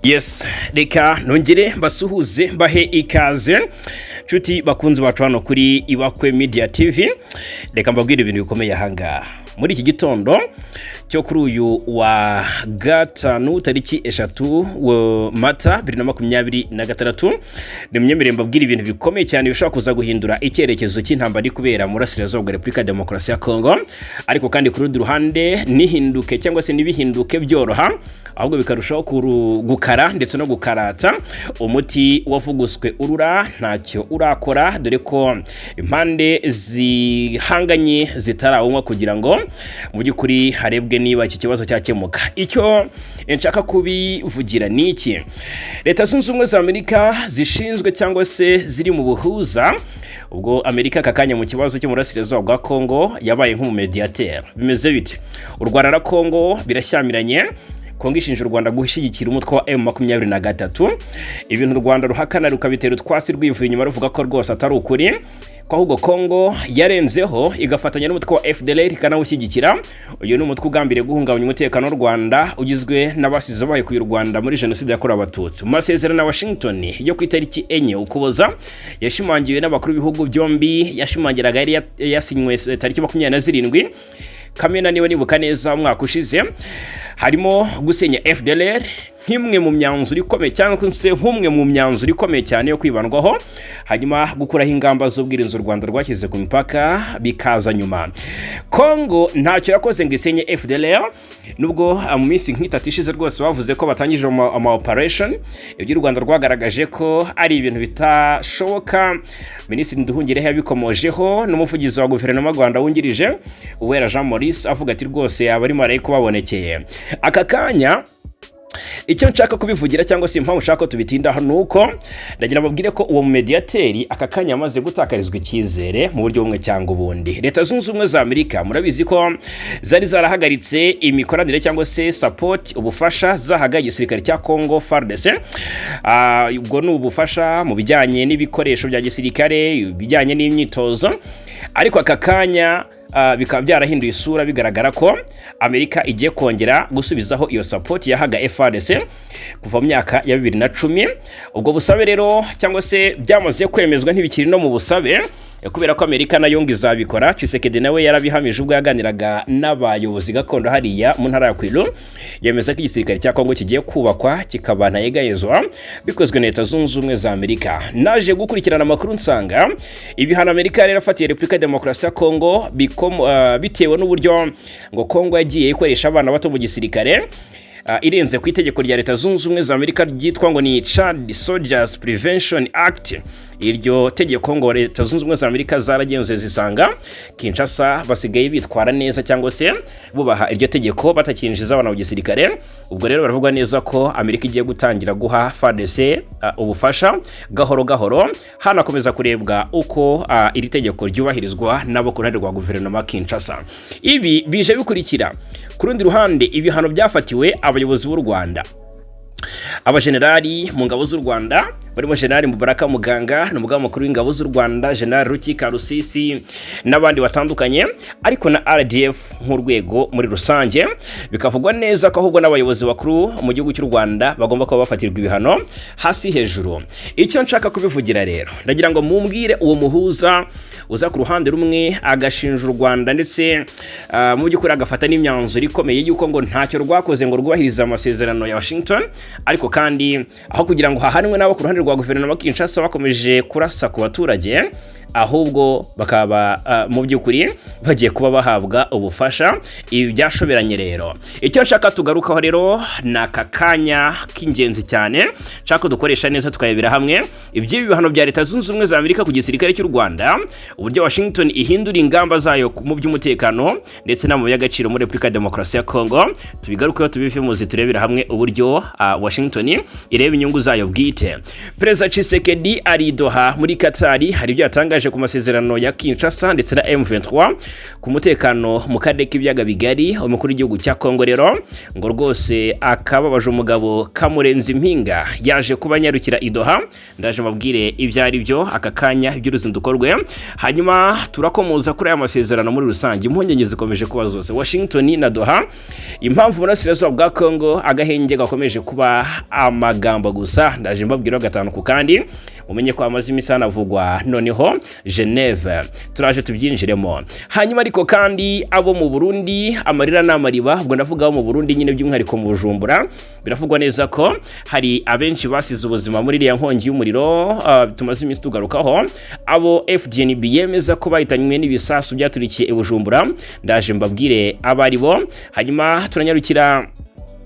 Yes, reka nongere mbasuhuze, mbahe ikaze, nshuti bakunzi bacu hano kuri Ibakwe Media TV. Reka mbabwire ibintu bikomeye ahangaha muri iki gitondo cyo kuri uyu wa gatanu, tariki 3 Mata 2026. Nimwemerere mbabwire ibintu bikomeye cyane bishobora kuza guhindura icyerekezo cy'intambara iri kubera mu burasirazuba bwa Repubulika ya Demokarasi ya Kongo. Ariko kandi ku rundi ruhande, nihinduke cyangwa se ntibihinduke byoroha, ahubwo bikarushaho gukara ndetse no gukarata. Umuti wavuguswe urura ntacyo urakora, dore ko impande zihanganye zitarawunywa kugira ngo mu by'ukuri harebwe niba iki kibazo cyakemuka. Icyo nshaka kubivugira ni iki: Leta Zunze Ubumwe za Amerika zishinzwe cyangwa se ziri mu buhuza, ubwo Amerika aka kanya mu kibazo cyo mu burasirazuba bwa Kongo yabaye nk'umumediateur. Bimeze bite? U Rwanda na Kongo birashyamiranye. Kongo ishinja u Rwanda gushyigikira umutwe wa M23, ibintu u Rwanda ruhakana rukabitera utwatsi rwivuye inyuma, ruvuga ko rwose atari ukuri, ko ahubwo Kongo yarenzeho igafatanya n'umutwe wa FDLR ikanawushyigikira. Uyu ni umutwe ugambiriye guhungabanya umutekano w'u Rwanda, ugizwe n'abasize bahekuye u Rwanda muri Jenoside yakorewe Abatutsi. Mu masezerano ya Washington yo ku itariki 4 Ukuboza, yashimangiwe n'abakuru b'ibihugu byombi, yashimangiraga yari yasinywe tariki 27 Kamena, niba nibuka neza, umwaka ushize, harimo gusenya FDLR nk'imwe mu myanzuro ikomeye cyangwa se nk'umwe mu myanzuro ikomeye cyane yo kwibandwaho, hanyuma gukuraho ingamba z'ubwirinzi u Rwanda rwashyize ku mipaka bikaza nyuma. Kongo ntacyo yakoze ngo isenye FDLR, nubwo mu minsi nk'itatu ishize rwose bavuze ko batangije ama operation. Ibyo u Rwanda rwagaragaje ko ari ibintu bitashoboka. Minisitiri Nduhungirehe yabikomojeho n'umuvugizi wa guverinoma y'u Rwanda wungirije, Uwera Jean Maurice, avuga ati rwose yaba arimo kubabonekeye aka kanya. Icyo nshaka kubivugira cyangwa se impamvu nshaka ko tubitindaho ni uko ndagira mbabwire ko uwo mumediateur aka kanya yamaze gutakarizwa icyizere mu buryo bumwe cyangwa ubundi. Leta Zunze Ubumwe za Amerika murabizi ko zari zarahagaritse imikoranire cyangwa se support, ubufasha zahaga igisirikare cya Congo FARDC. Ubwo ni ubufasha mu bijyanye n'ibikoresho bya gisirikare, ibijyanye n'imyitozo. Ariko aka kanya bikaba byarahinduye isura, bigaragara ko Amerika igiye kongera gusubizaho iyo support yahaga FARDC kuva mu myaka ya 2010. Ubwo busabe rero cyangwa se byamaze kwemezwa, ntibikiri no mu busabe, kubera ko Amerika nayo ngo izabikora. Tshisekedi nawe yarabihamije ubwo yaganiraga n'abayobozi gakondo hariya mu ntara ya Kwilu, yemeza ko igisirikare cya Kongo kigiye kubakwa kikaba ntayegayezwa, bikozwe na Leta Zunze Ubumwe za Amerika. Naje gukurikirana amakuru nsanga ibihano Amerika yari yarafatiye Repubulika ya Demokarasi ya Kongo bitewe n'uburyo ngo Kongo yagiye ikoresha abana bato mu gisirikare, irenze ku itegeko rya Leta Zunze Ubumwe za Amerika ryitwa ngo ni Child Soldiers Prevention Act. Iryo tegeko ngo Leta Zunze Ubumwe za Amerika zaragenzuye zisanga Kinshasa basigaye bitwara neza cyangwa se bubaha iryo tegeko, batakinjiza abana mu gisirikare. Ubwo rero baravuga neza ko Amerika igiye gutangira guha FARDC ubufasha gahoro gahoro, hanakomeza kurebwa uko iri tegeko ryubahirizwa nabo ku ruhande rwa guverinoma Kinshasa. Ibi bije bikurikira ku rundi ruhande ibihano byafatiwe abayobozi b'u Rwanda, abajenerali mu ngabo z'u Rwanda barimo Jenerali Mubaraka Muganga, ni umugaba mukuru w'ingabo z'u Rwanda, Jenerali Ruki Karusisi n'abandi batandukanye, ariko na RDF nk'urwego muri rusange. Bikavugwa neza ko ahubwo n'abayobozi bakuru mu gihugu cy'u Rwanda bagomba kuba bafatirwa ibihano hasi hejuru. Icyo nshaka kubivugira rero, ndagira ngo mumbwire uwo muhuza uza ku ruhande rumwe agashinja u Rwanda ndetse mu by'ukuri agafata n'imyanzuro ikomeye y'uko ngo ntacyo rwakoze ngo rwubahirize amasezerano ya Washington, ariko kandi aho kugira ngo hahanwe n'abo ku ruhande rwa guverinoma Kinshasa bakomeje kurasa ku baturage, ahubwo bakaba mu by'ukuri bagiye kuba bahabwa ubufasha. Ibi byashoberanye rero. Icyo nshaka tugarukaho rero ni aka kanya k'ingenzi cyane nshaka ko dukoresha neza, tukarebera hamwe iby'ibi bihano bya Leta Zunze Ubumwe za Amerika ku gisirikare cy'u Rwanda, uburyo Washington ihindura ingamba zayo mu by'umutekano ndetse n'amabuye y'agaciro muri Repubulika ya Demokarasi ya Kongo. Tubigarukeho, tubive muzi, turebera hamwe uburyo Washington ireba inyungu zayo bwite. Perezida Tshisekedi ari i Doha muri Katari, hari ibyo yatangaje ku masezerano ya Kinshasa ndetse na M23 ku mutekano mu karere k'ibiyaga bigari. Umukuru w'igihugu cya Kongo rero ngo rwose akababaje umugabo kamurenze impinga, yaje kuba anyarukira i Doha. Ndaje mbabwire ibyo ari byo aka kanya iby'uruzinduko rwe, hanyuma turakomoza kuri aya masezerano muri rusange. Impungenge zikomeje kuba zose Washington na Doha, impamvu burasirazuba bwa Kongo agahenge gakomeje kuba amagambo gusa. Ndaje mbabwira gatanu ku kandi, mumenye ko amaze iminsi hanavugwa noneho Geneve, turaje tubyinjiremo. Hanyuma ariko kandi abo mu Burundi amarira n'amariba, ubwo ndavuga abo mu Burundi nyine by'umwihariko mu Bujumbura, biravugwa neza ko hari abenshi basize ubuzima muri iriya nkongi y'umuriro tumaze iminsi tugarukaho, abo FDNB yemeza ko bahitanywe n'ibisasu byaturikiye i Bujumbura. Ndaje mbabwire abari bo. Hanyuma turanyarukira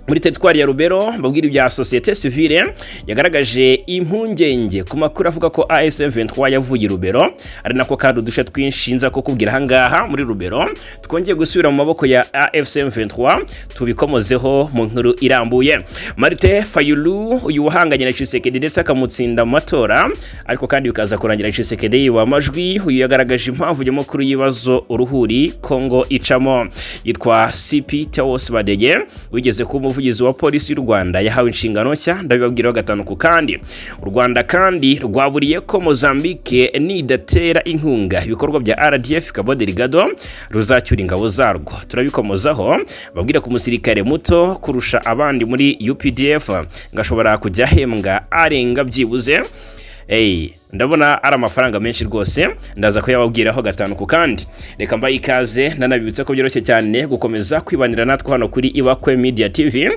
muri teritwari ya Rubero, mbabwira ibya société civile yagaragaje impungenge ku makuru avuga ko AFC M23 yavuye i Rubero, ari nako kandi uduce twinshi nza ko kubwira ahangaha muri Rubero twongeye gusubira mu maboko ya AFC M23, tubikomozeho mu nkuru irambuye. Martin Fayulu, uyu wahanganye na Tshisekedi ndetse akamutsinda mu matora, ariko kandi bikaza kurangira Tshisekedi yiba amajwi, uyu yagaragaje impamvu nyamukuru y'ibibazo uruhuri Kongo icamo. Yitwa CP Theos Badege, wigeze kuba umuvugizi wa polisi y'u Rwanda, yahawe inshingano nshya, ndabibabwiraho gatanu ku kandi. U Rwanda kandi rwaburiye ko Mozambique nidatera inkunga ibikorwa bya RDF Cabo Delgado ruzacyura ingabo zarwo, turabikomozaho. Babwire ku musirikare muto kurusha abandi muri UPDF ngo ashobora kujya ahembwa arenga byibuze. Hey, ndabona ari amafaranga menshi rwose, ndaza kuyababwiraho gatanu ku kandi. Reka mbaye ikaze, nanabibutsa ko byoroshye cyane gukomeza kwibanira natwe hano kuri Ibakwe Media TV,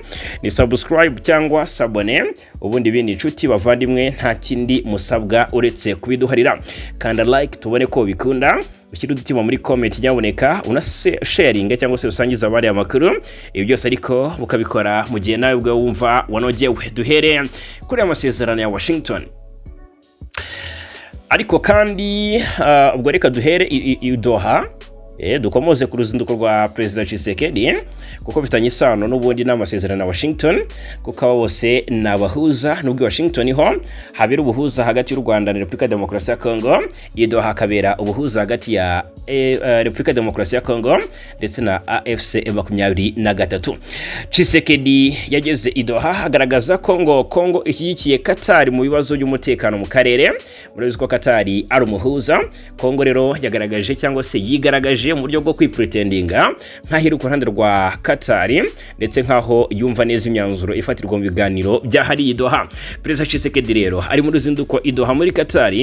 ni subscribe cyangwa s'abonner, ubundi bindi inshuti bavandimwe nta kindi musabwa uretse kubiduharira. Kanda like tubone ko bikunda, ushyire udutima muri comment nyaboneka, unasharinge cyangwa se usangize abari amakuru. Ibi byose ariko mukabikora mu gihe nawe ubwawe wumva wanogewe. Duhere kuri aya masezerano ya Washington, ariko kandi ubwo reka duhere i Doha, dukomoze ku ruzinduko rwa Perezida Tshisekedi kuko bifitanye isano n'ubundi n'amasezerano ya Washington, kuko aba bose ni abahuza. Nubwo Washington ho habera ubuhuza hagati y'u Rwanda na Repubulika ya Demokarasi ya Kongo, i Doha hakabera ubuhuza hagati ya Repubulika ya Demokarasi ya Kongo ndetse na AFC 23. Tshisekedi yageze i Doha agaragaza ko ngo Kongo ishyigikiye Qatar mu bibazo by'umutekano mu karere. Murabizi ko Qatar ari umuhuza. Kongo rero yagaragaje cyangwa se yigaragaje mu buryo bwo kwipretendinga nk'aho iri ku ruhande rwa Qatar, ndetse nk'aho yumva neza imyanzuro ifatirwa mu biganiro byahariye i Doha. Perezida Tshisekedi rero ari mu ruzinduko i Doha muri Qatar,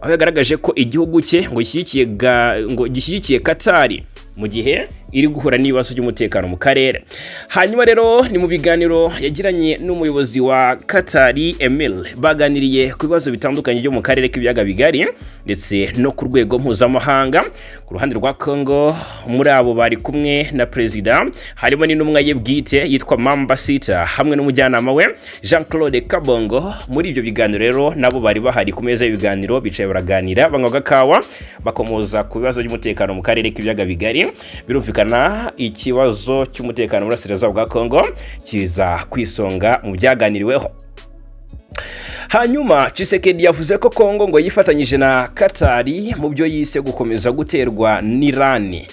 aho yagaragaje ko igihugu cye ngo gishyigikiye Qatar mu gihe iri guhura n'ibibazo by'umutekano mu karere. Hanyuma rero ni mu biganiro yagiranye n'umuyobozi wa Qatar Emir, baganiriye ku bibazo bitandukanye byo mu karere k'ibiyaga bigari ndetse no ku rwego mpuzamahanga. Ku ruhande rwa Congo, muri abo bari kumwe na perezida harimo n'intumwa ye bwite yitwa Mamba Sita hamwe n'umujyanama we Jean Claude Kabongo. Muri ibyo biganiro rero nabo bari bahari ku meza y'ibiganiro, bicaye baraganira, banywa agakawa, bakomoza ku bibazo by'umutekano mu karere k'ibiyaga bigari. Birumvikana ikibazo cy'umutekano mu burasirazuba bwa Congo kiza ku isonga mu byaganiriweho. Hanyuma Tshisekedi yavuze ko Kongo ngo yifatanyije na Katari mu byo yise gukomeza guterwa n'Irani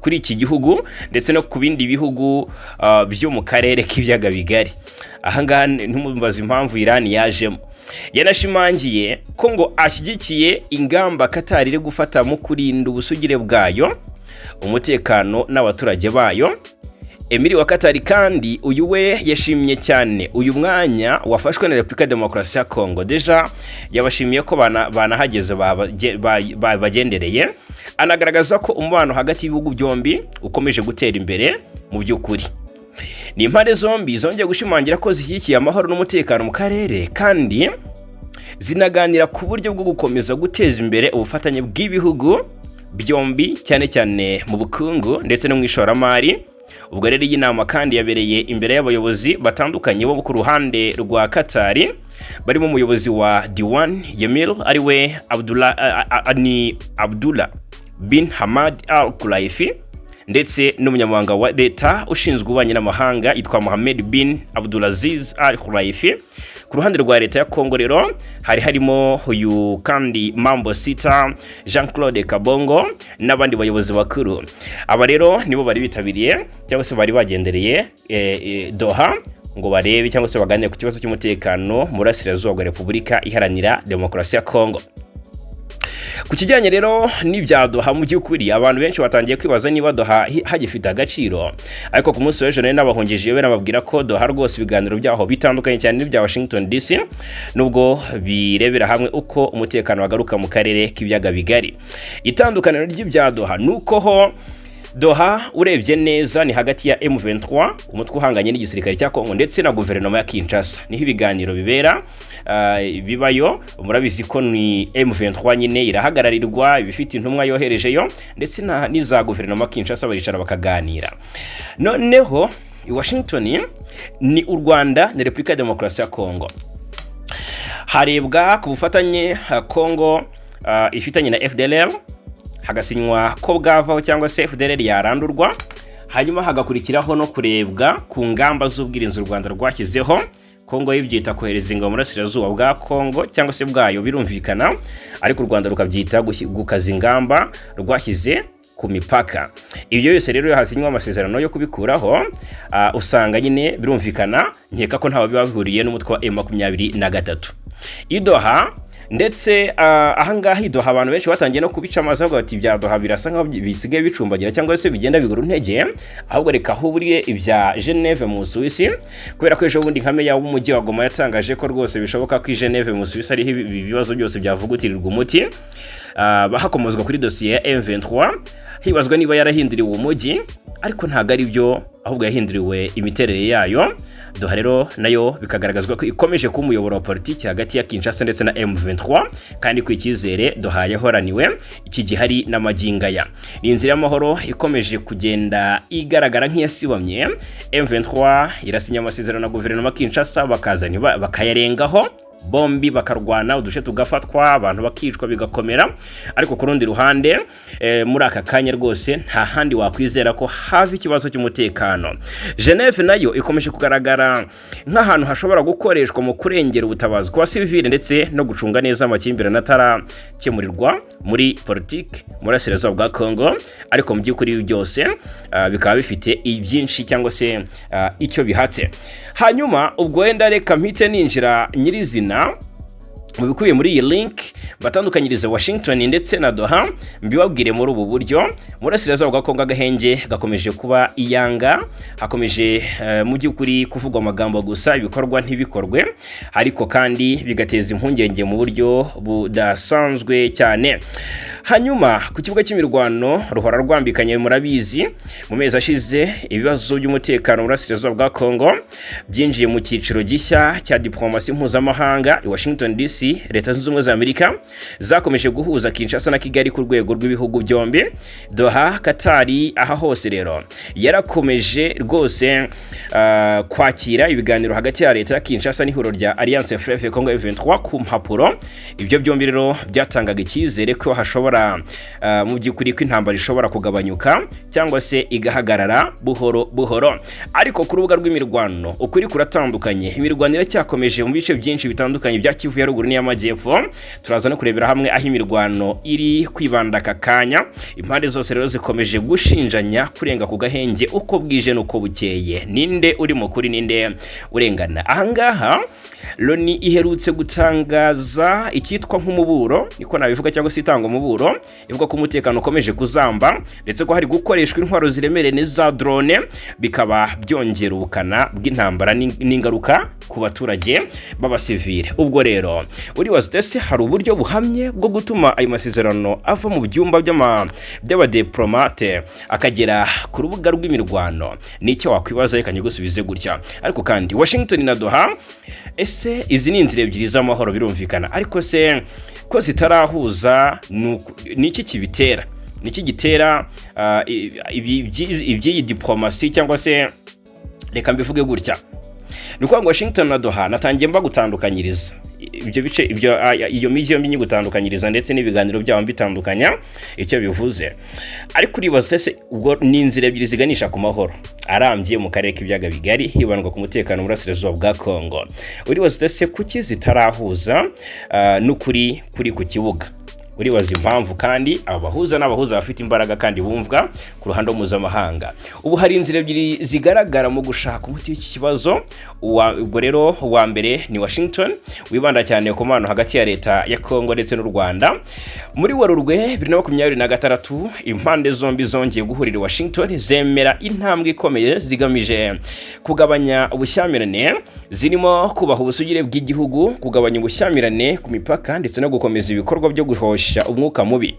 kuri iki gihugu ndetse no ku bindi bihugu byo mu karere k'ibiyaga bigari. Ahangaha ntumubaze impamvu Irani yajemo. Yanashimangiye ko ngo ashyigikiye ingamba Katari iri gufata mu kurinda ubusugire bwayo, umutekano n'abaturage bayo. Emiri wa Katari kandi uyu we yashimye cyane uyu mwanya wafashwe na Repubulika ya Demokarasi ya Kongo. Déjà yabashimiye ko banahageze bagendereye, anagaragaza ko umubano hagati y'ibihugu byombi ukomeje gutera imbere. Mu by'ukuri ni impande zombi zongeye gushimangira ko zishyigikiye amahoro n'umutekano mu karere, kandi zinaganira ku buryo bwo gukomeza guteza imbere ubufatanye bw'ibihugu byombi, cyane cyane mu bukungu ndetse no mu ishoramari. Ubwo rero iyi nama kandi yabereye imbere y'abayobozi batandukanye bo ku ruhande rwa Katari, barimo umuyobozi wa Diwan Yemil ariwe Abdullah, ni Abdullah bin Hamad Al Kulaifi, Ndetse n'umunyamabanga wa leta ushinzwe ububanyi n'amahanga yitwa Mohamed bin Abdulaziz Al Khulaifi. Ku ruhande rwa leta ya Kongo rero hari harimo uyu kandi Mambo Sita, Jean Claude Kabongo n'abandi bayobozi bakuru. Aba rero nibo bari bitabiriye cyangwa se bari bagendereye Doha ngo barebe cyangwa se baganire ku kibazo cy'umutekano mu burasirazuba bwa Repubulika Iharanira Demokarasi ya Kongo. Ku kijyanye rero n'ibya Doha, mu by'ukuri abantu benshi batangiye kwibaza niba Doha hagifite agaciro. Ariko ku munsi w'ejo nari nabahungije yewe, nababwira ko Doha rwose ibiganiro byaho bitandukanye cyane n'ibya Washington DC, nubwo birebera hamwe uko umutekano wagaruka mu karere k'ibiyaga bigari. Itandukaniro ry'ibya Doha ni uko ho Doha urebye neza ni hagati ya M23, umutwe uhanganye n'igisirikare cya Kongo, ndetse na guverinoma ya Kinshasa. Niho ibiganiro bibera, bibayo. Murabizi ko ni M23 nyine irahagararirwa, ibifite intumwa yoherejeyo, ndetse n'iza guverinoma ya Kinshasa, baricara bakaganira. Noneho i Washington ni u Rwanda na Repubulika ya Demokarasi ya Kongo. Harebwa ku bufatanye Kongo ifitanye na FDLR, hagasinywa ko bwavaho cyangwa se FDLR yarandurwa. Hanyuma hagakurikiraho no kurebwa ku ngamba z'ubwirinzi u Rwanda rwashyizeho. Kongo yibyita kohereza ingabo mu burasirazuba bwa Kongo cyangwa se bwayo, birumvikana, ariko u Rwanda rukabyita gukaza ingamba rwashyize ku mipaka. Ibyo byose rero iyo hasinywa amasezerano yo kubikuraho, usanga nyine birumvikana, nkeka ko ntawe biba bihuriye n'umutwe wa M23 i Doha. Ndetse ahangaha i Doha abantu benshi batangiye no kubica amazi, bavuga bati ibya Doha birasa nkaho bisigaye bicumbagira cyangwa se bigenda bigura intege, ahubwo reka ahuburiye ibya Geneve mu Busuwisi, kubera ko ejo bundi nka meya w'umujyi wa Goma yatangaje ko rwose bishoboka ko i Geneve mu Busuwisi ariho ibi bibazo byose byavugutirirwa umuti. Hakomozwa kuri dosiye ya M23, hibazwa niba yarahinduriwe umujyi, ariko ntabwo ari byo, ahubwo yahinduriwe imiterere yayo. Doha rero nayo bikagaragazwa ko ikomeje kuba umuyoboro wa politiki hagati ya Kinshasa ndetse na M23, kandi ku icyizere Doha yahoraniwe iki gihari n'amagingo aya. Ni inzira y'amahoro ikomeje kugenda igaragara nk'iyasibamye. M23 irasinya amasezerano na guverinoma Kinshasa, bakaza bakayarengaho bombi, bakarwana, uduce tugafatwa, abantu bakicwa, bigakomera. Ariko ku rundi ruhande, muri aka kanya rwose nta handi wakwizera ko hava ikibazo cy'umutekano. Geneve nayo ikomeje kugaragara nk'ahantu hashobora gukoreshwa mu kurengera ubutabazi ku basivile ndetse no gucunga neza amakimbirane atarakemurirwa muri politiki muri burasirazuba bwa Congo. Ariko mu by'ukuri ibi byose bikaba bifite ibyinshi cyangwa se icyo bihatse. Hanyuma ubwo wenda reka mpite ninjira nyirizina mu bikubiye muri iyi link, batandukanyirize Washington ndetse na Doha, mbibabwire muri ubu buryo. Mu burasirazuba bwa Kongo agahenge gakomeje kuba iyanga, hakomeje mu by'ukuri kuvugwa amagambo gusa, ibikorwa ntibikorwe, ariko kandi bigateza impungenge mu buryo budasanzwe cyane. Hanyuma ku kibuga cy'imirwano ruhora rwambikanye. Murabizi, mu mezi ashize ibibazo by'umutekano mu burasirazuba bwa Kongo byinjiye mu cyiciro gishya cya diplomasi mpuzamahanga. I Washington DC, Leta Zunze Ubumwe za Amerika zakomeje guhuza Kinshasa na Kigali ku rwego rw'ibihugu byombi. Doha, Katari, aha hose rero yarakomeje rwose kwakira ibiganiro hagati ya leta ya Kinshasa n'ihuriro rya Alliance Fleuve Congo M23 ku mpapuro. Ibyo byombi rero byatangaga icyizere ko hashobora mu by'ukuri ko intambara ishobora kugabanyuka cyangwa se igahagarara buhoro buhoro. Ariko ku rubuga rw'imirwano ukuri kuratandukanye. Imirwano iracyakomeje mu bice byinshi bitandukanye bya Kivu ya ruguru n'iy'amajyepfo. Turaza no kurebera hamwe aho imirwano iri kwibanda aka kanya. Impande zose rero zikomeje gushinjanya kurenga ku gahenge uko bwije n'uko bukeye. Ninde uri mu kuri, ninde urengana? Ahangaha Loni iherutse gutangaza icyitwa nk'umuburo, niko nabivuga, cyangwa se itanga umuburo, ivuga ko umutekano ukomeje kuzamba, ndetse ko hari gukoreshwa intwaro ziremereye n'iza drone, bikaba byongera ubukana bw'intambara n'ingaruka ku baturage b'abasivile. Ubwo rero uribaza, ese hari uburyo buhamye bwo gutuma ayo masezerano ava mu byumba by'abadiplomate akagera ku rubuga rw'imirwano? Nicyo wakwibaza, reka nyigusubize gutya. Ariko kandi Washington na Doha, ese izi ni inzira ebyiri z'amahoro, birumvikana, ariko se ko zitarahuza, ni iki kibitera? Ni iki gitera iby'iyi diplomasi? Cyangwa se reka mbivuge gutya. Ni ukuvuga ngo Washington na Doha, natangiye mbagutandukanyiriza ibyo bice, ibyo iyo mijyi yombi nyigutandukanyiriza, ndetse n'ibiganiro byabo mbitandukanya icyo bivuze. Ariko uribaza ese ubwo ni inzira ebyiri ziganisha ku mahoro arambye mu karere k'ibiyaga bigari, hibandwa ku mutekano mu burasirazuba bwa Congo. Uribaza ese kuki zitarahuza n'ukuri kuri ku kibuga? Uribaza impamvu, kandi aba bahuza n'abahuza bafite imbaraga kandi bumvwa ku ruhando mpuzamahanga. Ubu hari inzira ebyiri zigaragara mu gushaka umuti w'iki kibazo. Ubwo rero uwa mbere ni Washington, wibanda cyane ku mubano hagati ya leta ya Congo ndetse n'u Rwanda. Muri Werurwe 2026, impande zombi zongeye guhurira i Washington, zemera intambwe ikomeye zigamije kugabanya ubushyamirane, zirimo kubaha ubusugire bw'igihugu, kugabanya ubushyamirane ku mipaka, ndetse no gukomeza ibikorwa byo guhosha umwuka mubi.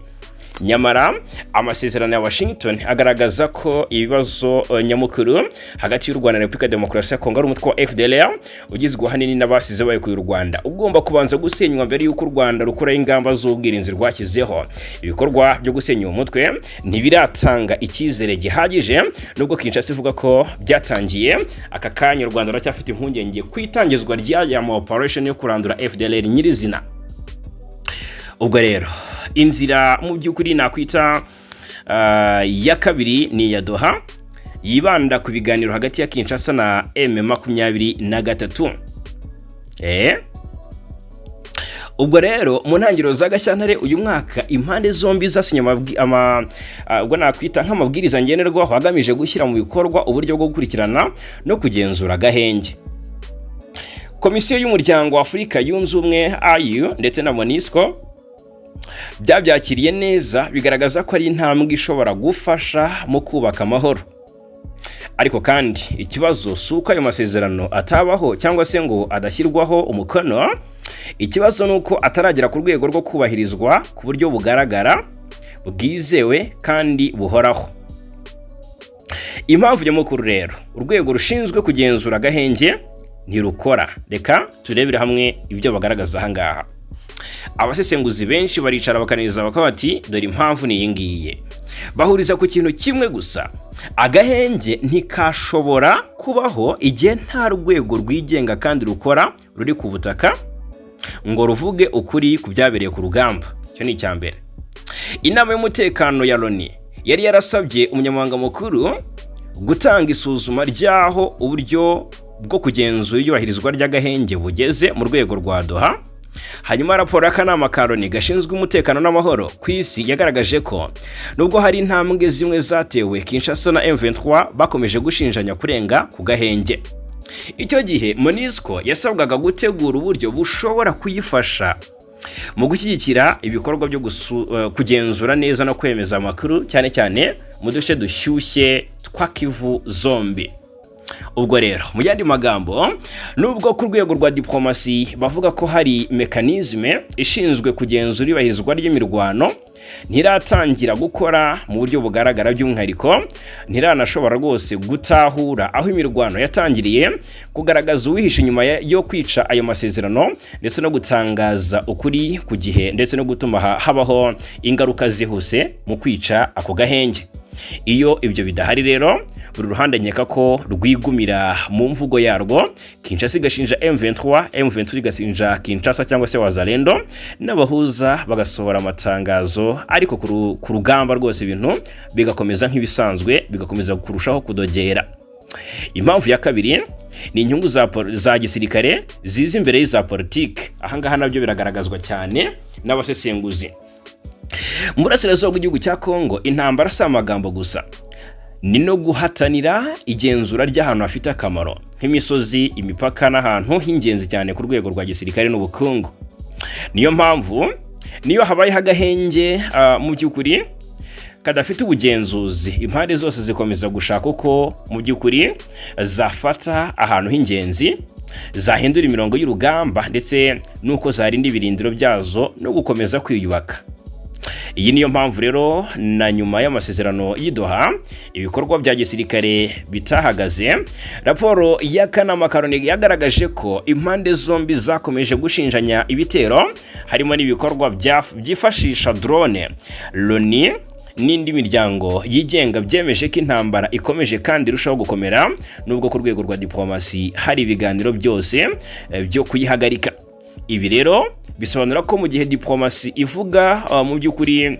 Nyamara amasezerano ya Washington agaragaza ko ibibazo nyamukuru hagati y'u Rwanda na Repubulika ya Demokarasi ya Kongo ari umutwe wa FDLR, ugizwe ahanini n'abasize bayikuye u Rwanda, ugomba kubanza gusenywa mbere y'uko u Rwanda rukuraho ingamba z'ubwirinzi rwashyizeho. Ibikorwa byo gusenya uwo mutwe ntibiratanga icyizere gihagije, nubwo Kinshasa ivuga ko byatangiye. Aka kanya u Rwanda ruracyafite impungenge ku itangizwa ry'aya ma operation yo kurandura FDLR nyirizina. Ubwo rero inzira mu by'ukuri nakwita ya kabiri ni iya Doha, yibanda ku biganiro hagati ya Kinshasa na M23. Ubwo rero mu ntangiriro za Gashyantare uyu mwaka, impande zombi zasinye ubwo nakwita nk'amabwiriza ngenderwaho agamije gushyira mu bikorwa uburyo bwo gukurikirana no kugenzura agahenge. Komisiyo y'Umuryango wa Afurika Yunze Ubumwe, AU, ndetse na MONUSCO byabyakiriye neza, bigaragaza ko ari intambwe ishobora gufasha mu kubaka amahoro. Ariko kandi ikibazo si uko ayo masezerano atabaho cyangwa se ngo adashyirwaho umukono. Ikibazo ni uko ataragera ku rwego rwo kubahirizwa ku buryo bugaragara, bwizewe kandi buhoraho. Impamvu nyamukuru rero, urwego rushinzwe kugenzura agahenge ntirukora. Reka turebere hamwe ibyo bagaragaza aha ngaha. Abasesenguzi benshi baricara bakaneza, bakaba bati: "Dore impamvu ni iyi ngiyi." Bahuriza ku kintu kimwe gusa: agahenge ntikashobora kubaho igihe nta rwego rwigenga kandi rukora ruri ku butaka ngo ruvuge ukuri ku byabereye ku rugamba. Icyo ni icya mbere. Inama y'umutekano ya Loni yari yarasabye umunyamabanga mukuru gutanga isuzuma ry'aho uburyo bwo kugenzura iyubahirizwa ry'agahenge bugeze mu rwego rwa Doha. Hanyuma raporo y'akanama ka Loni gashinzwe umutekano n'amahoro ku isi yagaragaje ko nubwo hari intambwe zimwe zatewe, Kinshasa na M23 bakomeje gushinjanya kurenga ku gahenge. Icyo gihe MONUSCO yasabwaga gutegura uburyo bushobora kuyifasha mu gushyigikira ibikorwa byo kugenzura neza no kwemeza amakuru, cyane cyane mu duce dushyushye twa Kivu zombi. Ubwo rero mu yandi magambo, nubwo ku rwego rwa diplomasi bavuga ko hari mécanisme ishinzwe kugenzura iyubahirizwa ry'imirwano, ntiratangira gukora mu buryo bugaragara. By'umwihariko ntiranashobora rwose gutahura aho imirwano yatangiriye, kugaragaza uwihishe inyuma yo kwica ayo masezerano, ndetse no gutangaza ukuri ku gihe, ndetse no gutuma habaho ingaruka zihuse mu kwica ako gahenge. Iyo ibyo bidahari rero, buri ruhande nkeka ko rwigumira mu mvugo yarwo. Kinshasa igashinja M23, M23 igashinja Kinshasa cyangwa se Wazalendo, n'abahuza bagasohora amatangazo, ariko ku rugamba rwose ibintu bigakomeza nk'ibisanzwe, bigakomeza kurushaho kudogera. Impamvu ya kabiri ni inyungu za gisirikare ziza imbere y'iza politiki. Ahangaha nabyo biragaragazwa cyane n'abasesenguzi. Mu burasirazuba bw'igihugu cya Kongo, intambara si amagambo gusa, ni no guhatanira igenzura ry'ahantu hafite akamaro nk'imisozi, imipaka n'ahantu h'ingenzi cyane ku rwego rwa gisirikare n'ubukungu. Niyo mpamvu niyo habayeho agahenge mu by'ukuri kadafite ubugenzuzi, impande zose zikomeza gushaka uko mu by'ukuri zafata ahantu h'ingenzi, zahindura imirongo y'urugamba, ndetse n'uko zarinda ibirindiro byazo no gukomeza kwiyubaka. Iyi niyo mpamvu rero na nyuma y'amasezerano y'i Doha ibikorwa bya gisirikare bitahagaze. Raporo y'akanama ka Loni yagaragaje ko impande zombi zakomeje gushinjanya ibitero, harimo n'ibikorwa byifashisha drone. Loni n'indi miryango yigenga byemeje ko intambara ikomeje kandi irushaho gukomera, nubwo ku rwego rwa diplomasi hari ibiganiro byose byo kuyihagarika. Ibi rero bisobanura ko mu gihe diplomasi ivuga mu by'ukuri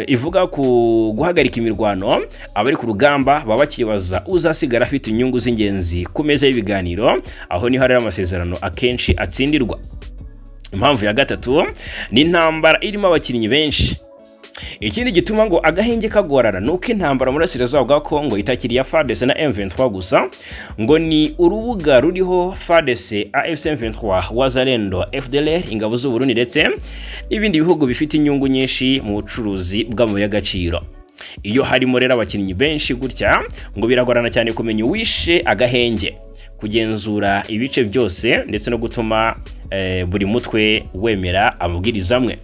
ivuga ku guhagarika imirwano, abari ku rugamba baba bakibaza uzasigara afite inyungu z'ingenzi ku meza y'ibiganiro. Aho niho rero amasezerano akenshi atsindirwa. Impamvu ya gatatu ni intambara irimo abakinnyi benshi. Ikindi gituma ngo agahenge kagorana ni uko intambara mu burasirazuba bwa Kongo itakiri iya FARDC na M23 gusa. Ngo ni urubuga ruriho FARDC, AFC M23, Wazalendo, FDLR, ingabo z'u Burundi ndetse n'ibindi bihugu bifite inyungu nyinshi mu bucuruzi bw'amabuye y'agaciro. Iyo harimo rero abakinnyi benshi gutya, ngo biragorana cyane kumenya uwishe agahenge, kugenzura ibice byose ndetse no gutuma buri mutwe wemera amabwiriza amwe.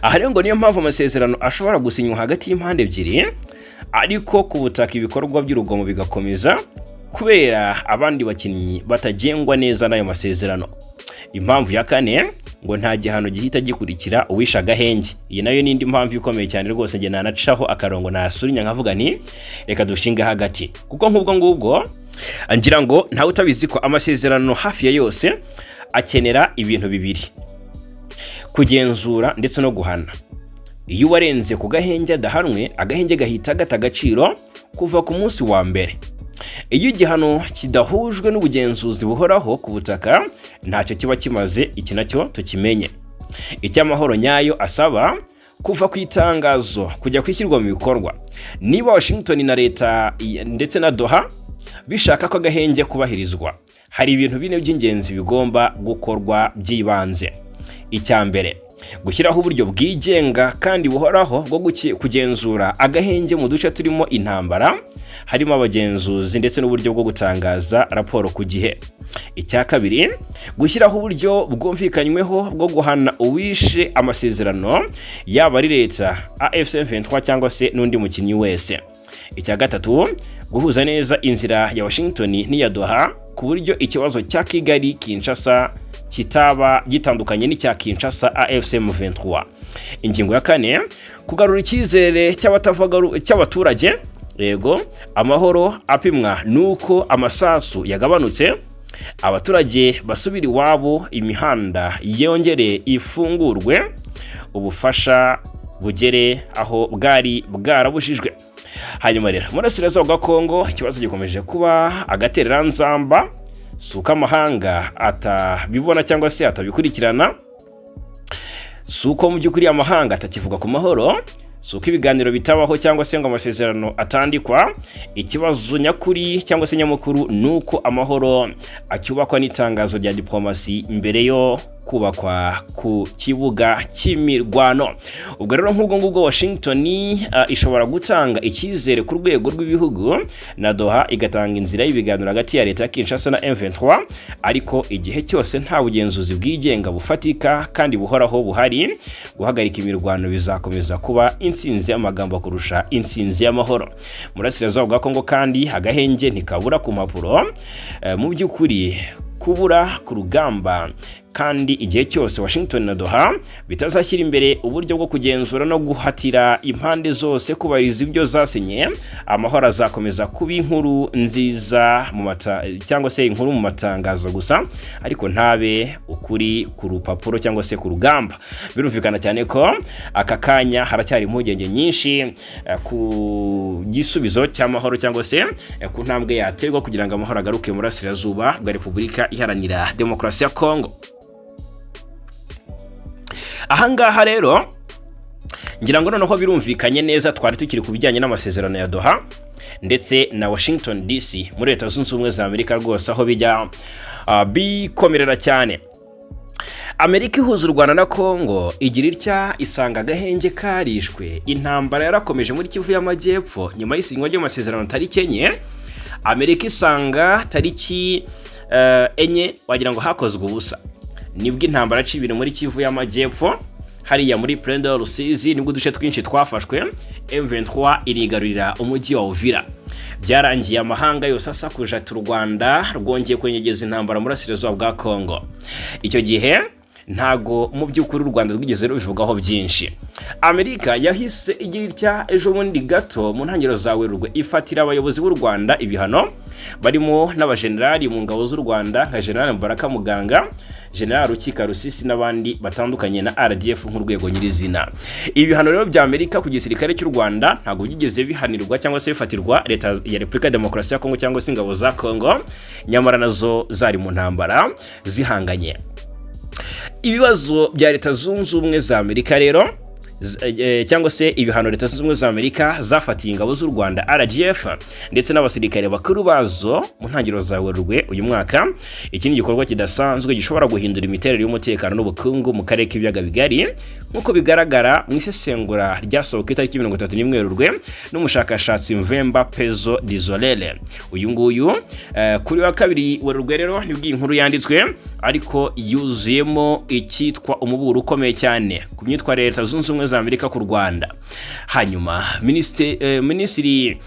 Aha rero ngo niyo mpamvu amasezerano ashobora gusinywa hagati y'impande ebyiri, ariko ku butaka ibikorwa by'urugomo bigakomeza kubera abandi bakinnyi batagengwa neza n'ayo masezerano. Impamvu ya kane ngo nta gihano gihita gikurikira uwishe agahenge. Iyi nayo ni indi mpamvu ikomeye cyane rwose. Njye nanacaho akarongo, nasurinya nkavuga ni reka dushinge hagati, kuko nk'ubwo ngubwo ngira ngo ntawe utabizi ko amasezerano hafi ya yose akenera ibintu bibiri: kugenzura ndetse no guhana. Iyo uwarenze ku gahenge adahanwe, agahenge gahita gata agaciro kuva ku munsi wa mbere. Iyo igihano kidahujwe n'ubugenzuzi buhoraho ku butaka, ntacyo kiba kimaze. Iki nacyo tukimenye. Icyo amahoro nyayo asaba kuva ku itangazo kujya kwishyirwa mu bikorwa: niba Washington na leta ndetse na Doha bishaka ko agahenge kubahirizwa, hari ibintu bine by'ingenzi bigomba gukorwa by'ibanze. Icya mbere, gushyiraho uburyo bwigenga kandi buhoraho bwo kugenzura agahenge mu duce turimo intambara, harimo abagenzuzi ndetse n'uburyo bwo gutangaza raporo ku gihe. Icya kabiri, gushyiraho uburyo bwumvikanyweho bwo guhana uwishe amasezerano, yaba ari leta, AFC M23 cyangwa se n'undi mukinnyi wese. Icya gatatu, guhuza neza inzira ya Washington n'iya Doha, ku buryo ikibazo cya Kigali Kinshasa kitaba gitandukanye n'icya Kinshasa AFC M23. Ingingo ya kane, kugarura icyizere cy'abaturage. Yego, amahoro apimwa nuko amasasu yagabanutse, abaturage basubira iwabo, imihanda yongere ifungurwe, ubufasha bugere aho bwari bwarabujijwe. Hanyuma rero, Murasirazuba bwa Kongo ikibazo gikomeje kuba agatereranzamba. Si uko amahanga atabibona cyangwa se atabikurikirana, si uko mu by'ukuri amahanga atakivuga ku mahoro, si uko ibiganiro bitabaho cyangwa se ngo amasezerano atandikwa. Ikibazo nyakuri cyangwa se nyamukuru ni uko amahoro acyubakwa n'itangazo rya diplomasi mbere yo kubakwa ku kibuga cy'imirwano. Ubwo rero nk'ubwo ngubwo Washington ishobora gutanga icyizere ku rwego rw'ibihugu, na Doha igatanga inzira y'ibiganiro hagati ya leta ya Kinshasa na M23, ariko igihe cyose nta bugenzuzi bwigenga bufatika kandi buhoraho buhari, guhagarika imirwano bizakomeza kuba intsinzi y'amagambo kurusha intsinzi y'amahoro. Murasirazuba bwa Kongo kandi agahenge ntikabura ku mpapuro, mu by'ukuri kubura ku rugamba. Kandi igihe cyose Washington na Doha bitazashyira imbere uburyo bwo kugenzura no guhatira impande zose kubahiriza ibyo zasinye, amahoro azakomeza kuba inkuru nziza mu mata cyangwa se inkuru mu matangazo gusa, ariko ntabe ukuri ku rupapuro cyangwa se ku rugamba. Birumvikana cyane ko aka kanya haracyari impungenge nyinshi ku gisubizo cy'amahoro cyangwa se ku ntambwe yaterwa kugira ngo amahoro agaruke mu burasirazuba bwa Repubulika Iharanira Demokarasi ya Kongo. Ahangaha rero ngira ngo noneho birumvikanye neza. Twari tukiri ku bijyanye n'amasezerano ya Doha ndetse na Washington DC muri Leta Zunze Ubumwe za Amerika rwose, aho bijya bikomerera cyane. Amerika ihuza u Rwanda na Kongo igira itya isanga agahenge karishwe, intambara yarakomeje muri Kivu y'Amajyepfo. Nyuma y'isinywa ry'amasezerano tariki 4, Amerika isanga tariki 4 wagira ngo hakozwe ubusa. Nibwo intambara yaciye ibintu muri Kivu y'Amajyepfo. Hariya muri Plaine de Rusizi nibwo uduce twinshi twafashwe, M23 irigarurira umujyi wa Uvira. Byarangiye amahanga yose asakuje ati: "U Rwanda rwongeye kwenyegeza intambara muri Burasirazuba bwa Kongo." Icyo gihe ntago mu by'ukuri u Rwanda rwigeze rubivugaho byinshi. Amerika yahise igira itya ejo bundi gato mu ntangiriro za Werurwe, ifatira abayobozi b'u Rwanda ibihano, barimo n'abajenerali mu ngabo z'u Rwanda nka General Mubaraka Muganga, General Rukika Rusisi n'abandi batandukanye, na RDF nk'urwego nyirizina. Ibi bihano rero bya Amerika ku gisirikare cy'u Rwanda ntabwo byigeze bihanirwa cyangwa se bifatirwa leta ya Repubulika ya Demokarasi ya Kongo cyangwa se ingabo za Kongo, nyamara nazo zari mu ntambara zihanganye. Ibibazo bya Leta Zunze Ubumwe za Amerika rero, cyangwa se ibihano Leta Zunze Ubumwe za Amerika zafatiye ingabo z'u Rwanda RDF ndetse n'abasirikare bakuru bazo mu ntangiriro za Werurwe uyu mwaka, iki ni igikorwa kidasanzwe gishobora guhindura imiterere y'umutekano n'ubukungu mu karere k'Ibiyaga Bigari, nk'uko bigaragara mu isesengura ryasohoka itariki 31 Werurwe n'umushakashatsi Mvemba Pezo Dizolele. Uyu nguyu kuri wa kabiri Werurwe rero nibwo iyi nkuru yanditswe, ariko yuzuyemo icyitwa umuburo ukomeye cyane ku myitwarire ya Leta Zunze Ubumwe za Amerika ku Rwanda. Hanyuma minisiteri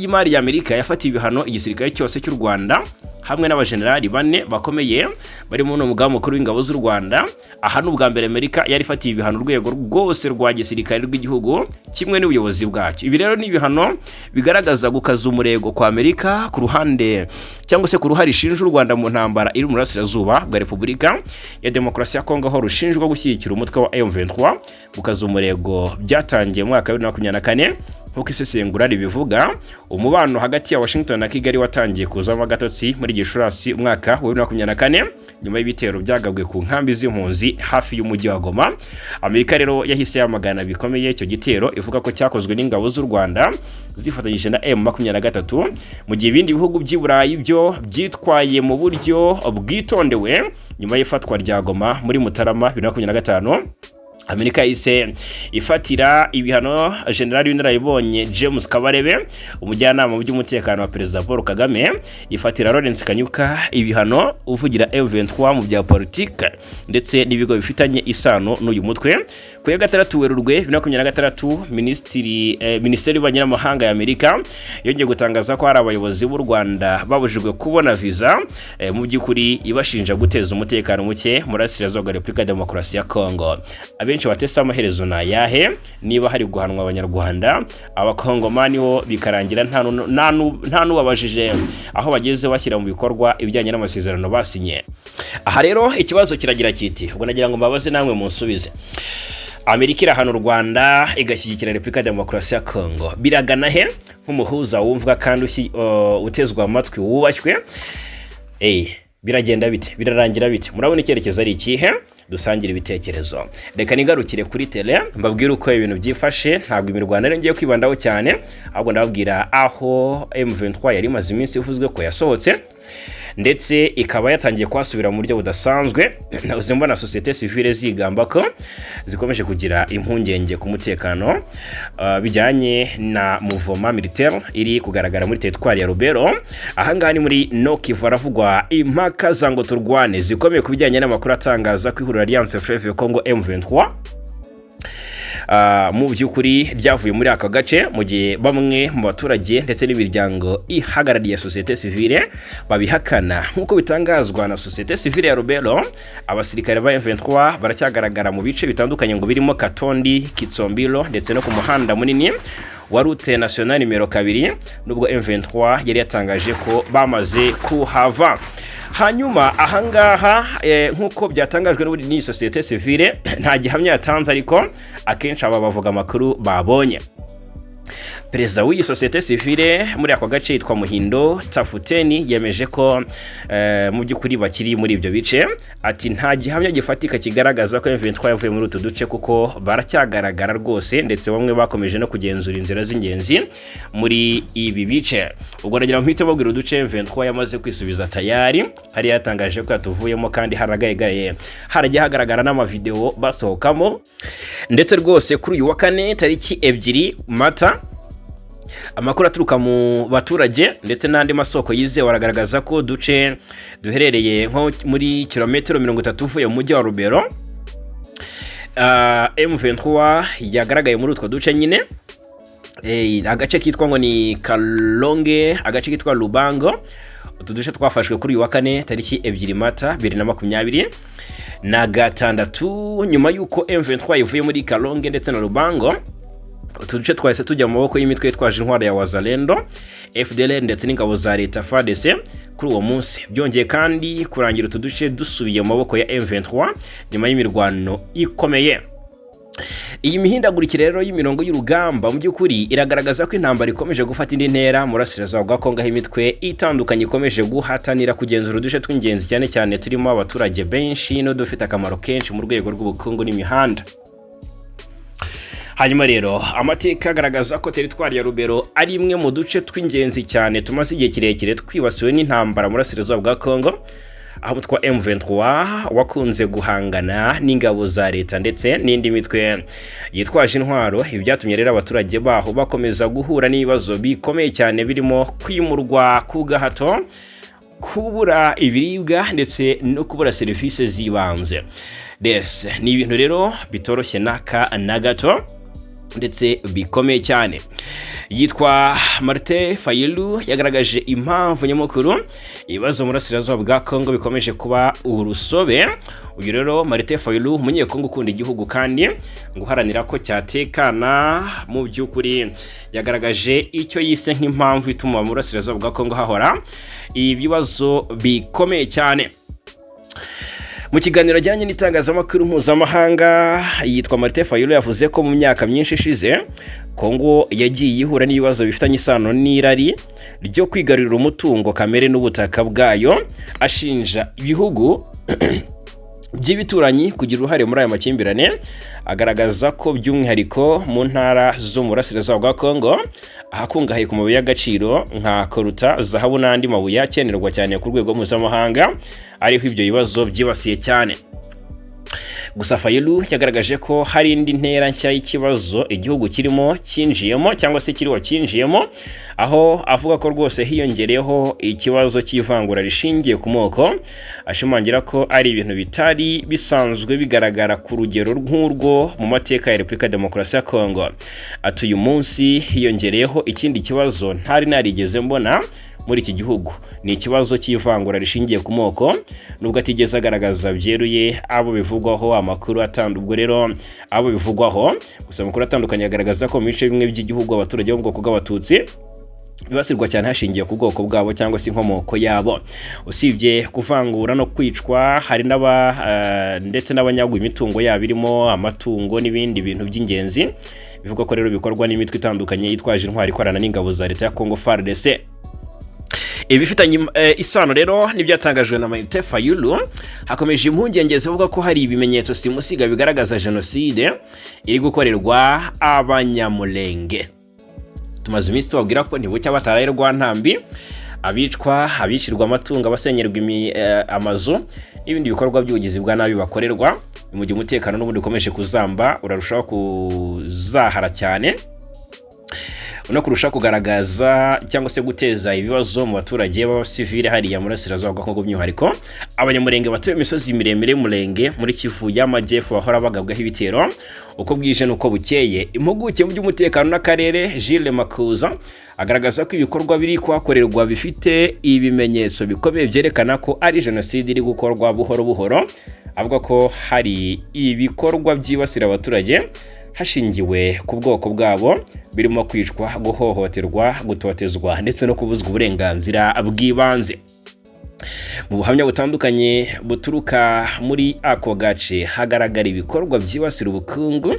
y'imari ya Amerika yafatiye ibihano igisirikare cyose cy'u Rwanda hamwe n'abajenerali bane bakomeye barimo n'umugaba mukuru w'ingabo z'u Rwanda. Aha ni ubwa mbere Amerika yari ifatiye ibihano urwego rwose rwa gisirikare rw'igihugu kimwe n'ubuyobozi bwacyo. Ibi rero ni ibihano bigaragaza gukaza umurego kwa Amerika ku ruhande cyangwa se ku ruhare ishinja u Rwanda mu ntambara iri mu burasirazuba bwa Repubulika ya Demokarasi ya Kongo, aho rushinjwa gushyigikira umutwe wa M23. Gukaza umurego byatangiye mu mwaka wa 2024, nk'uko isesengura ribivuga. Umubano hagati ya Washington na Kigali watangiye kuzamo agatotsi muri Gicurasi umwaka wa 2024, nyuma y'ibitero byagabwe ku nkambi z'impunzi hafi y'umujyi wa Goma. Amerika rero yahise yamagana bikomeye icyo gitero, ivuga ko cyakozwe n'ingabo z'u Rwanda zifatanyije na M23, mu gihe ibindi bihugu by'i Burayi byo byitwaye mu buryo bwitondewe. Nyuma y'ifatwa rya Goma muri Mutarama 2025, Amerika yahise ifatira ibihano Generali w'inararibonye James Kabarebe, umujyanama mu by'umutekano wa Perezida Paul Kagame, ifatira Lawrence Kanyuka ibihano, uvugira M23 mu bya politike, ndetse n'ibigo bifitanye isano n'uyu mutwe. Ku ya 6 Werurwe 2026, Minisiteri y'Ububanyi n'Amahanga ya Amerika yongeye gutangaza ko hari abayobozi b'u Rwanda babujijwe kubona viza, mu by'ukuri ibashinja guteza umutekano muke muri Burasirazuba bwa Repubulika ya Demokarasi ya Kongo. Abenshi batese amaherezo ni ayahe niba hari guhanwa Abanyarwanda, Abakongomani bo bikarangira nta n'ubabajije aho bageze bashyira mu bikorwa ibijyanye n'amasezerano basinye? Aha rero ikibazo kiragira kiti, ubwo nagira ngo mbabaze namwe munsubize: Amerika irahana u Rwanda, igashyigikira Repubulika ya Demokarasi ya Kongo, biragana he nk'umuhuza wumvwa kandi utezwa amatwi, wubashywe? Biragenda bite? Birarangira bite? Murabona icyerekezo ari ikihe? Dusangire ibitekerezo. Reka nigarukire kuri terrain mbabwire uko ibintu byifashe. Ntabwo imirwano rero ngiye kwibandaho cyane, ahubwo ndababwira aho M23 yari imaze iminsi ivuzwe ko yasohotse, ndetse ikaba yatangiye kuhasubira mu buryo budasanzwe. Nahoze mbona sosiyete sivile zigamba ko zikomeje kugira impungenge ku mutekano, bijyanye na mouvement militaire iri kugaragara muri teritwari ya Rubero. Ahangaha ni muri Nord Kivu, haravugwa impaka za ngo turwane zikomeye ku bijyanye n'amakuru atangaza ko ihuriro Alliance Fleuve Congo M23 mu by'ukuri ryavuye muri aka gace, mu gihe bamwe mu baturage ndetse n'imiryango ihagarariye sosiyete sivile babihakana. Nk'uko bitangazwa na sosiyete sivile ya Rubero, abasirikare ba M23 baracyagaragara mu bice bitandukanye, ngo birimo Katondi, Kitsombiro ndetse no ku muhanda munini wa route nationale nimero 2, nubwo M23 yari yatangaje ko bamaze kuhava. Hanyuma ahangaha, nk'uko byatangajwe n'ubundi n'iyi sosiyete sivile, nta gihamya yatanze, ariko akenshi aba bavuga amakuru babonye. Perezida w'iyi sosiyete sivile muri ako gace yitwa Muhindo Tafuteni, yemeje ko mu by'ukuri bakiri muri ibyo bice. Ati: "Nta gihamya gifatika kigaragaza ko M23 yavuye muri utu duce, kuko baracyagaragara rwose, ndetse bamwe bakomeje no kugenzura inzira z'ingenzi muri ibi bice." Ubwo nagira ngo mpite babwira uduce M23 yamaze kwisubiza tayari, hari yatangaje ko yatuvuyemo, kandi haragayagaye, haragiye hagaragara n'amavideo basohokamo. Ndetse rwose kuri uyu wa kane tariki 2 Mata, amakuru aturuka mu baturage ndetse n'andi masoko yizewe aragaragaza ko uduce duherereye nko muri kilometero 30 uvuye mu mujyi wa Rubero. M23 yagaragaye muri utwo duce nyine, agace kitwa ngo ni Kalonge, agace kitwa Lubango. Utu duce twafashwe kuri uyu wa kane tariki 2 Mata 2026, nyuma y'uko M23 ivuye muri Kalonge ndetse na Lubango. Utu duce twahise tujya mu maboko y'imitwe yitwaje intwaro ya Wazalendo, FDLR ndetse n'ingabo za leta FARDC kuri uwo munsi. Byongeye kandi kurangira utu duce dusubiye mu maboko ya M23 nyuma y'imirwano ikomeye. Iyi mihindagurikire rero y'imirongo y'urugamba mu by'ukuri iragaragaza ko intambara ikomeje gufata indi ntera mu burasirazuba bwa Kongo, aho imitwe itandukanye ikomeje guhatanira kugenzura uduce tw'ingenzi, cyane cyane turimo abaturage benshi n'udufite akamaro kenshi mu rwego rw'ubukungu n'imihanda. Hanyuma rero amateka agaragaza ko teritwari ya Rubero ari imwe mu duce tw'ingenzi cyane tumaze igihe kirekire twibasiwe n'intambara mu burasirazuba bwa Kongo, aho umutwe wa M23 wakunze guhangana n'ingabo za leta ndetse n'indi mitwe yitwaje intwaro. Ibi byatumye rero abaturage baho bakomeza guhura n'ibibazo bikomeye cyane, birimo kwimurwa ku gahato, kubura ibiribwa ndetse no kubura serivisi z'ibanze. Ni ibintu rero bitoroshye n'aka na gato ndetse bikomeye cyane. Yitwa Martin Fayulu yagaragaje impamvu nyamukuru ibibazo mu burasirazuba bwa Kongo bikomeje kuba urusobe. Uyu rero Martin Fayulu, umunyekongo ukunda igihugu kandi ngo uharanira ko cyatekana, mu by'ukuri yagaragaje icyo yise nk'impamvu ituma mu burasirazuba bwa Kongo hahora ibibazo bikomeye cyane. Mu kiganiro ajyanye n'itangazamakuru mpuzamahanga, yitwa Martin Fayulu yavuze ko mu myaka myinshi ishize Kongo yagiye ihura n'ibibazo bifitanye isano n'irari ryo kwigarurira umutungo kamere n'ubutaka bwayo, ashinja ibihugu by'ibituranyi kugira uruhare muri aya makimbirane, agaragaza ko by'umwihariko mu ntara zo mu burasirazuba bwa Kongo, ahakungahaye ku mabuye y'agaciro nka coltan, zahabu n'andi mabuye akenerwa cyane ku rwego mpuzamahanga, ariho ibyo bibazo byibasiye cyane. Gusa Fayulu yagaragaje ko hari indi ntera nshya y'ikibazo igihugu kirimo cyinjiyemo cyangwa se kiriho cyinjiyemo, aho avuga ko rwose hiyongereyeho ikibazo cy'ivangura rishingiye ku moko, ashimangira ko ari ibintu bitari bisanzwe bigaragara ku rugero nk'urwo mu mateka ya Repubulika ya Demokarasi ya Kongo. Ati: "Uyu munsi hiyongereyeho ikindi kibazo ntari narigeze mbona muri iki gihugu, ni ikibazo cy'ivangura rishingiye ku moko." Nubwo atigeze agaragaza byeruye abo bivugwaho, amakuru ubwo rero abo bivugwaho, gusa amakuru atandukanye agaragaza ko mu bice bimwe by'igihugu abaturage bo mu bwoko bw'Abatutsi bibasirwa cyane hashingiwe ku bwoko bwabo cyangwa se inkomoko yabo. Usibye kuvangura no kwicwa, hari n'aba ndetse n'abanyagwa imitungo yabo, irimo amatungo n'ibindi bintu by'ingenzi. Bivugwa ko rero bikorwa n'imitwe itandukanye yitwaje intwaro ikorana n'ingabo za leta ya Congo FARDC. Ibifitanye isano rero n'ibyatangajwe na Martin Fayulu, hakomeje impungenge zivuga ko hari ibimenyetso simusiga bigaragaza jenoside iri gukorerwa Abanyamulenge. Tumaze iminsi tubabwira ko ntibucya bataraye rwa ntambi, abicwa, abicirwa amatungo, abasenyerwa amazu n'ibindi bikorwa by'ubugizi bwa nabi bakorerwa. Ni mu gihe umutekano n'ubundi ukomeje kuzamba, urarushaho kuzahara cyane no kurushaho kugaragaza cyangwa se guteza ibibazo mu baturage b'abasivile hariya mu burasirazuba bwa Kongo, by'umwihariko Abanyamurenge batuye imisozi miremire y'Umurenge muri Kivu y'Amajyepfo, bahora bagabwaho ibitero uko bwije n'uko bukeye. Impuguke mu by'umutekano n'akarere Jules Makuza agaragaza ko ibikorwa biri kuhakorerwa bifite ibimenyetso bikomeye byerekana ko ari jenoside iri gukorwa buhoro buhoro. Avuga ko hari ibikorwa byibasira abaturage hashingiwe ku bwoko bwabo, birimo kwicwa, guhohoterwa, gutotezwa ndetse no kubuzwa uburenganzira bw'ibanze. Mu buhamya butandukanye buturuka muri ako gace, hagaragara ibikorwa byibasira ubukungu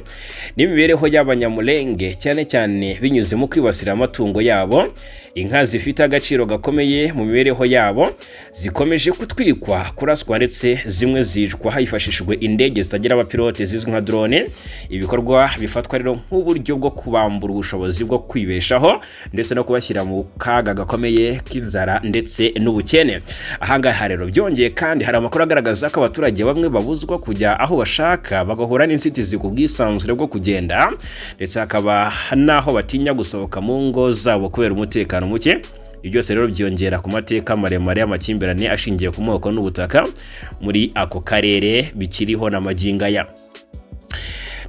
n'imibereho y'Abanyamulenge, cyane cyane binyuze mu kwibasira amatungo yabo. Inka zifite agaciro gakomeye mu mibereho yabo zikomeje gutwikwa, kuraswa ndetse zimwe zicwa hifashishijwe indege zitagira abapilote zizwi nka drone. Ibikorwa bifatwa rero nk'uburyo bwo kubambura ubushobozi bwo kwibeshaho ndetse no kubashyira mu kaga gakomeye k'inzara ndetse n'ubukene. Ahangaha rero byongeye kandi hari amakuru agaragaza ko abaturage bamwe babuzwa kujya aho bashaka, bagahura n'inzitizi ku bwisanzure bwo kugenda, ndetse hakaba n'aho batinya gusohoka mu ngo zabo kubera umutekano muke. Ibi byose rero byiyongera ku mateka maremare y'amakimbirane ashingiye ku moko n'ubutaka muri ako karere bikiriho na magingo aya.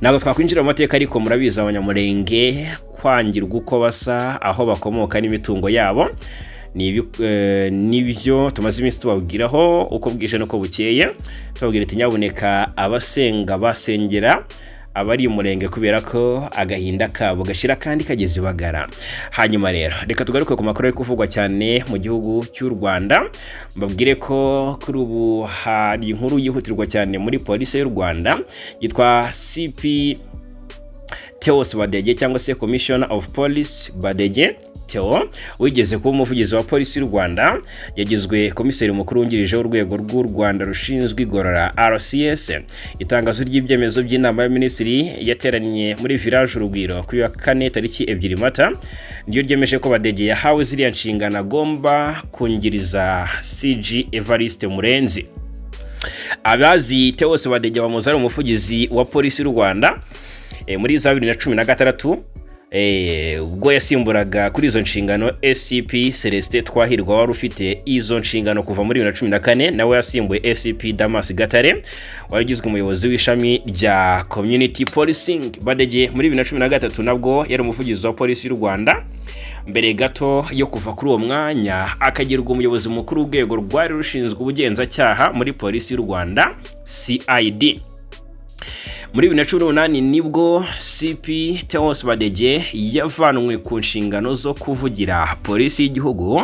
Ntabwo twakwinjira mu mateka, ariko murabizi, Abanyamurenge kwangirwa uko basa, aho bakomoka n'imitungo yabo nibyo tumaze iminsi tubabwiraho uko bwije n'uko bukeye, tubabwira ati: "Nyabuneka abasenga basengera abari Umurenge, kubera ko agahinda kabo gashira kandi kageze ibagara." Hanyuma rero reka tugaruke ku makuru ari kuvugwa cyane mu gihugu cy'u Rwanda. Mbabwire ko kuri ubu hari inkuru yihutirwa cyane muri Polisi y'u Rwanda, yitwa CP Theos Badege, cyangwa se Commissioner of Police Badege Theo, wigeze kuba umuvugizi wa Polisi y'u Rwanda, yagizwe komiseri mukuru wungirije w'urwego rw'u Rwanda rushinzwe igorora, RCS. Itangazo ry'ibyemezo by'inama y'Abaminisitiri yateraniye muri Village Urugwiro kuri wa kane tariki 2 Mata niryo ryemeje ko Badege yahawe ziriya nshingano, agomba kungiriza CG Evariste Murenzi. Abazi Theos Badege bamuzi ari umuvugizi wa Polisi y'u Rwanda muri za 2016, ubwo yasimburaga kuri izo nshingano ACP Celestin Twahirwa wari ufite izo nshingano kuva muri 2014. Nawe yasimbuye ACP Damas Gatare wari ugizwe umuyobozi w'ishami rya Community Policing. Badege muri 2013 nabwo yari umuvugizi wa Polisi y'u Rwanda, mbere gato yo kuva kuri uwo mwanya akagirwa umuyobozi mukuru w'urwego rwari rushinzwe ubugenzacyaha muri Polisi y'u Rwanda, CID. Muri 2018 nibwo CP Theos Badege yavanwe ku nshingano zo kuvugira Polisi y'igihugu,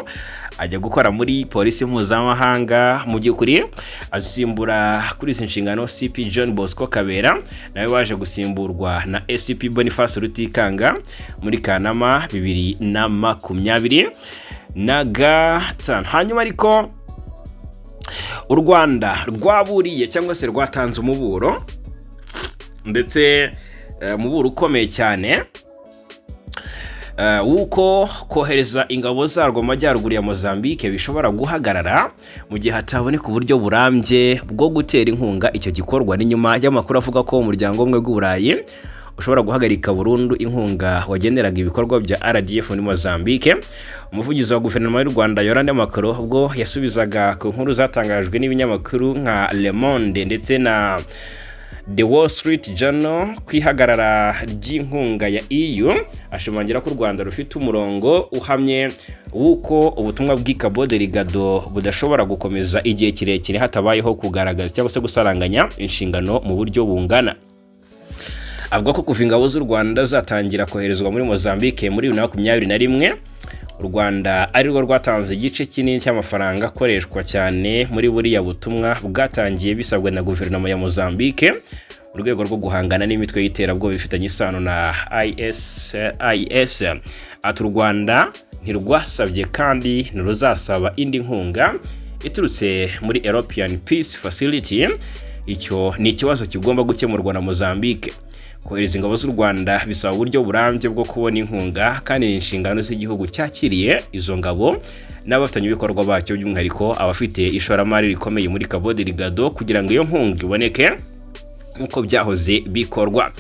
ajya gukora muri Polisi mpuzamahanga. Mu by'ukuri asimbura kuri izi nshingano CP John Bosco Kabera, nawe waje gusimburwa na ACP Boniface Rutikanga muri Kanama 2025. Hanyuma ariko u Rwanda rwaburiye cyangwa se rwatanze umuburo, ndetse umuburo ukomeye cyane w'uko kohereza ingabo zarwo mu majyaruguru ya Mozambique bishobora guhagarara mu gihe hataboneka uburyo burambye bwo gutera inkunga icyo gikorwa. Ni nyuma y'amakuru avuga ko Umuryango w'Ubumwe bw'Uburayi ushobora guhagarika burundu inkunga wageneraga ibikorwa bya RDF muri Mozambique. Umuvugizi wa Guverinoma y'u Rwanda, Yolande Makolo, ubwo yasubizaga ku nkuru zatangajwe n'ibinyamakuru nka Le Monde ndetse na The Wall Street Journal ku ihagarara ry'inkunga ya EU, ashimangira ko u Rwanda rufite umurongo uhamye w'uko ubutumwa bw'i Cabo Delgado budashobora gukomeza igihe kirekire hatabayeho kugaragaza cyangwa se gusaranganya inshingano mu buryo bungana. Avuga ko kuva ingabo z'u Rwanda zatangira koherezwa muri Mozambique muri 2021, u Rwanda ari rwo rwatanze igice kinini cy'amafaranga akoreshwa cyane muri buriya butumwa bwatangiye bisabwa na Guverinoma ya Mozambique mu rwego rwo guhangana n'imitwe y'iterabwoba ifitanye isano na ISIS. Ati: "U Rwanda ntirwasabye kandi ntiruzasaba indi nkunga iturutse muri European Peace Facility. Icyo ni ikibazo kigomba gukemurwa na Mozambique. Kohereza ingabo z'u Rwanda bisaba uburyo burambye bwo kubona inkunga, kandi ni inshingano z'igihugu cyakiriye izo ngabo n'abafatanyabikorwa bacyo, by'umwihariko abafite ishoramari rikomeye muri Cabo Delgado, kugira ngo iyo nkunga iboneke nk'uko byahoze bikorwa."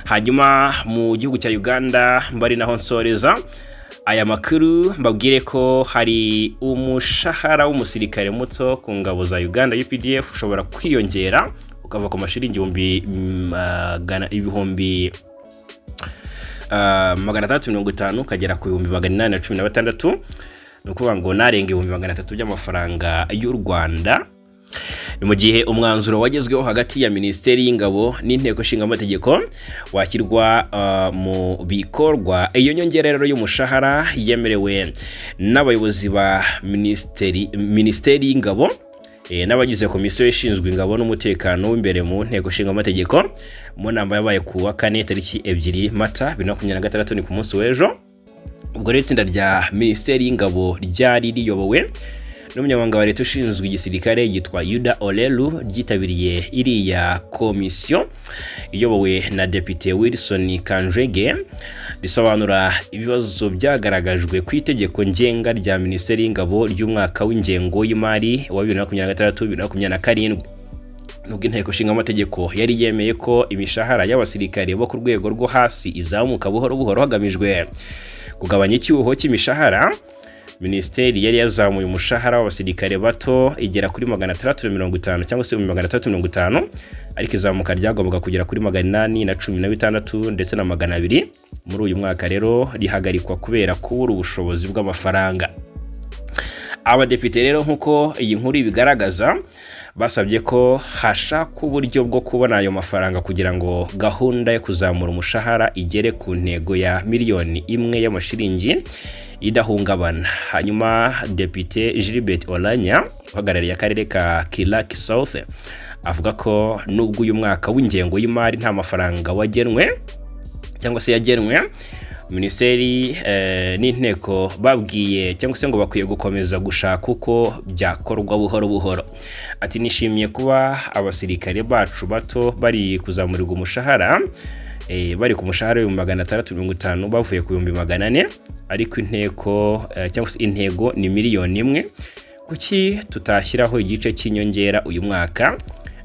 Hanyuma mu gihugu cya Uganda, mbari naho nsoreza aya makuru, mbabwire ko hari umushahara w'umusirikare muto ku ngabo za Uganda UPDF ushobora kwiyongera ukava ku mashiringi 650,000 ukagera ku 816,000, ni ukuvuga ngo narenga 300,000 by'amafaranga y'u Rwanda. Ni mu gihe umwanzuro wagezweho hagati ya Minisiteri y'Ingabo n'Inteko Ishinga Amategeko washyirwa mu bikorwa. Iyo nyongera rero y'umushahara yemerewe n'abayobozi ba Minisiteri y'Ingabo n'abagize komisiyo ishinzwe ingabo n'umutekano w'imbere mu Nteko Ishinga Amategeko mu nama yabaye ku wa kane tariki 2 Mata 2026, ni ku munsi w'ejo. Ubwo rero itsinda rya Minisiteri y'Ingabo ryari riyobowe n'umunyamabanga wa leta ushinzwe igisirikare yitwa Yuda Oleru, ryitabiriye iriya komisiyo iyobowe na Depite Wilson Kanjege, risobanura ibibazo byagaragajwe ku itegeko ngenga rya Minisiteri y'Ingabo ry'umwaka w'ingengo y'imari wa 2026 2027. Nubwo Inteko Ishinga Amategeko yari yemeye ko imishahara y'abasirikare bo ku rwego rwo hasi izamuka buhoro buhoro hagamijwe kugabanya icyuho cy'imishahara, Minisiteri yari yazamuye umushahara w'abasirikare bato igera kuri 650 cyangwa se 650, ariko izamuka ryagombaga kugera kuri 816 ndetse na 200 muri uyu mwaka, rero rihagarikwa kubera kubura ubushobozi bw'amafaranga. Abadepite rero, nk'uko iyi nkuru ibigaragaza, basabye ko hashakwa uburyo bwo kubona ayo mafaranga kugira ngo gahunda yo kuzamura umushahara igere ku ntego ya 1 miliyoni y'amashiringi idahungabana. Hanyuma Depite Gilbert Olanya, uhagarariye akarere ka Kilak South, avuga ko nubwo uyu mwaka w'ingengo y'imari nta mafaranga wagenwe cyangwa se yagenwe, minisiteri n'inteko babwiye cyangwa se ngo bakwiye gukomeza gushaka uko byakorwa buhoro buhoro. Ati: "Nishimiye kuba abasirikare bacu bato bari kuzamurirwa umushahara, bari ku mushahara w'650,000 bavuye ku 400,000, ariko inteko cyangwa se intego ni 1 miliyoni. Kuki tutashyiraho igice cy'inyongera uyu mwaka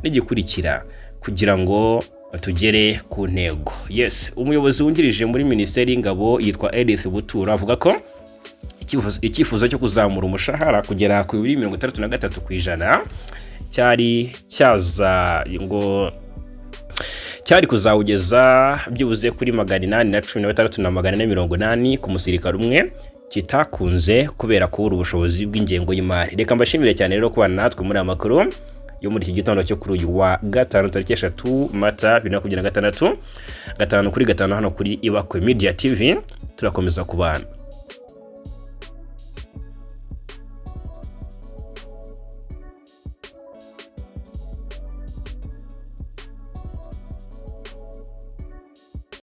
n'igikurikira kugira ngo tugere ku ntego?" Yes, umuyobozi wungirije muri Minisiteri y'Ingabo yitwa Edith Buturo avuga ko icyifuzo cyo kuzamura umushahara kugera kuri 63% cyari cyaza ngo cyari kuzawugeza byibuze kuri 816 na 480 ku musirikare umwe, kitakunze kubera kubura ubushobozi bw'ingengo y'imari. Reka mbashimire cyane rero kubana natwe muri aya makuru yo muri iki gitondo cyo kuri uyu wa gatanu, tariki 3 Mata 2026. Gatanu kuri gatanu hano kuri Ibakwe Media TV, turakomeza kubana.